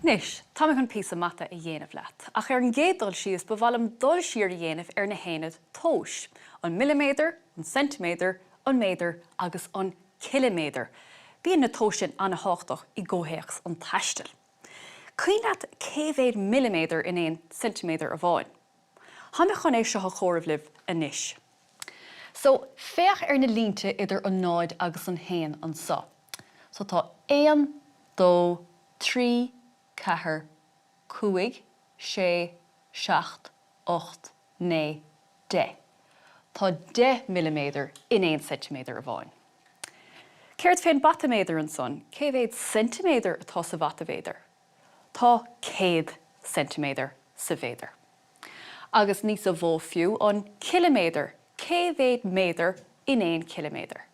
Anois, tá mé chun píosa mata a dhéanamh leat, ach ar an gcéad dul síos ba mhaith liom dul siar a dhéanamh ar na haonaid tomhais, an milliméadar, an ceintiméadar, an méadar agus an ciliméadar. Bíonn na tomhais sin an-thábhachtach i gcomhthéacs an taistil. Cuimhin leat cé mhéad milliméadar in aon ceintiméadar amháin? Tá mé chun é seo a chomhaireamh libh anois. So, féach ar na línte idir an náid agus an haon anseo. So tá aon, dó, trí, ceathair, cúig, sé, seacht, ocht, naoi, deich. Tá 10 milliméadar in aon ceintiméadar amháin. Céard fén bhataiméadar ansan? Cé mhéad ceintiméadar atá sa bhataiméadar? Tá 100 ceintiméadar sa mhéadar. Agus níosa mhó fiú, an ciliméadar, cé mhéad méadar in aon chiliméadar?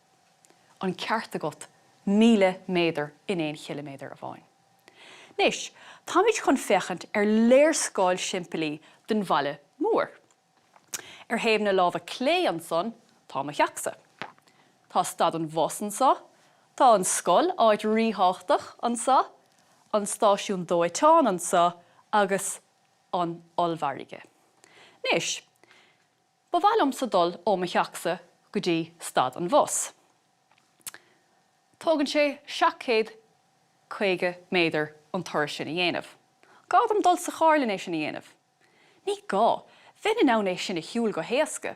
An ceart agat, 1,000 méadar in aon chiliméadar amháin. Anois, táimid chun féachaint ar léarscáil shimplí den bhaile mór. Ar thaobh na láimhe clé ansan, tá mo theachsa. Tá stad an bhus anso, tá an scoil, áit ríthábhachtach, anso, an stáisiún dóiteáin anso agus an ollmhargadh. Anois, ba mhaith liomsa dul ó mo theachsa go dtí stad an bhus. Tógann sé 750 méadar an turas sin a dhéanamh. Gá dom dul sa charr len é sin a dhéanamh? Ní gá, bheinn in ann é sin a shiúl go héasca.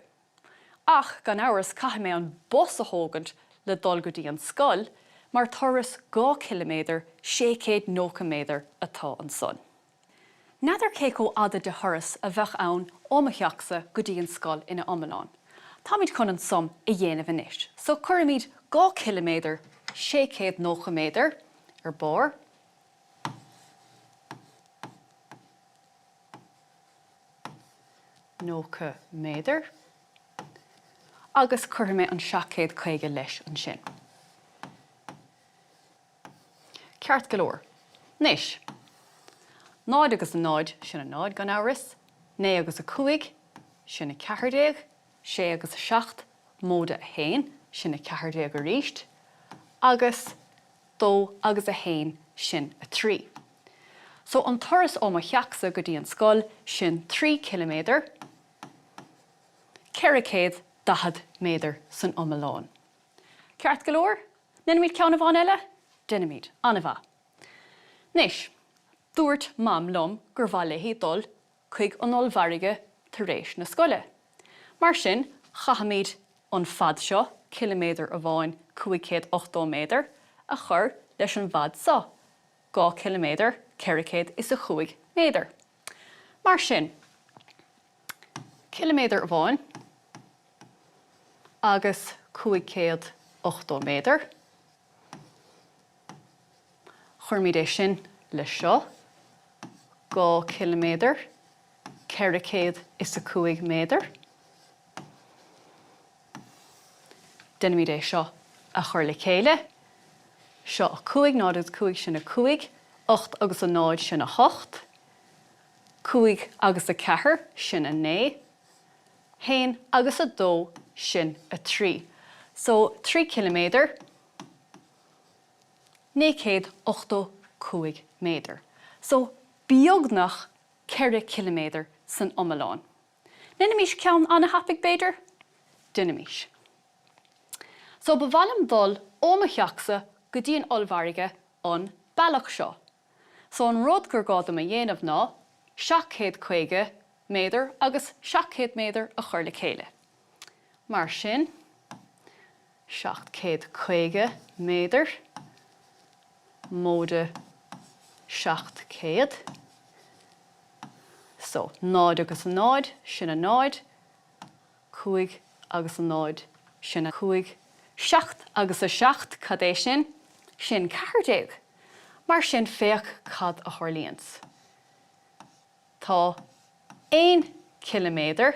Ach, gan amhras, caithfidh mé an bus a thógaint le dul go dtí an scoil, mar turas 2 ciliméadar 690 méadar atá ansan. N'fheadar cé chomh fhada de thuras a bheadh ann ó mo theachsa go dtí an scoil ina iomlán. Táimid chun an suim a dhéanamh anois, so cuirfimid 2 ciliméadar 690 méadar ar barr. 90 méadar agus cuirfidh mé an 750 leis ansin. Ceart go leor. Anois, 0 agus a 0, sin a 0 gan amhras, 9 agus a 5, sin 14, 6 agus a 7 móide 1, sin 14 arís, agus 2 agus 1, sin 3. So an turas ó mo theachsa go dtí an scoil, sin 3 ciliméadar, 440 méadar san iomlán. Ceart go leor? Ndéanfaimid ceann amháin eile? Déanfaimid. An-mhaith. Anois, dúirt Mam liom gur mhaith léi dul chuig an ollmhargadh tar éis na scoile. Mar sin, caithfimid an fad seo, ciliméadar amháin 580 méadar, a chur leis an bhfad seo, 2 ciliméadar 405 méadar. Mar sin, ciliméadar amháin agus 580 méadar. Cuirimid é sin le seo, 2 ciliméadar 405 méadar. Déanfaimid é seo a chur le chéile. Seo 5, 0 agus 5, sin 5, 8 agus 0, sin 8, 5 agus 4, sin 9, 1 agus 2, sin 3. So, 3 ciliméadar, 985 méadar. So, beagnach 4 ciliméadar san iomlán. Déanaimis ceann an-thapaidh, b'fhéidir? Déanaimis. So, ba mhaith liom dul ó mo theachsa go dtí an ollmhargadh an bealach seo. So, an rud gur gá dom a dhéanamh ná 750 méadar agus 700 méadar a chur le chéile. Mar sin, 750 méadar móide 700. So, 0 agus 0, sin a 0, 5 agus 0, sin a 5, 7 agus 7, cad é sin? Sin 14. Mar sin, féach cad a tharlaíonns. Tá 1 ciliméadar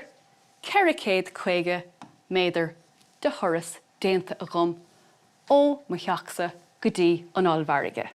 450 méadar de thuras déanta agam ó mo theachsa go dtí an ollmhargadh.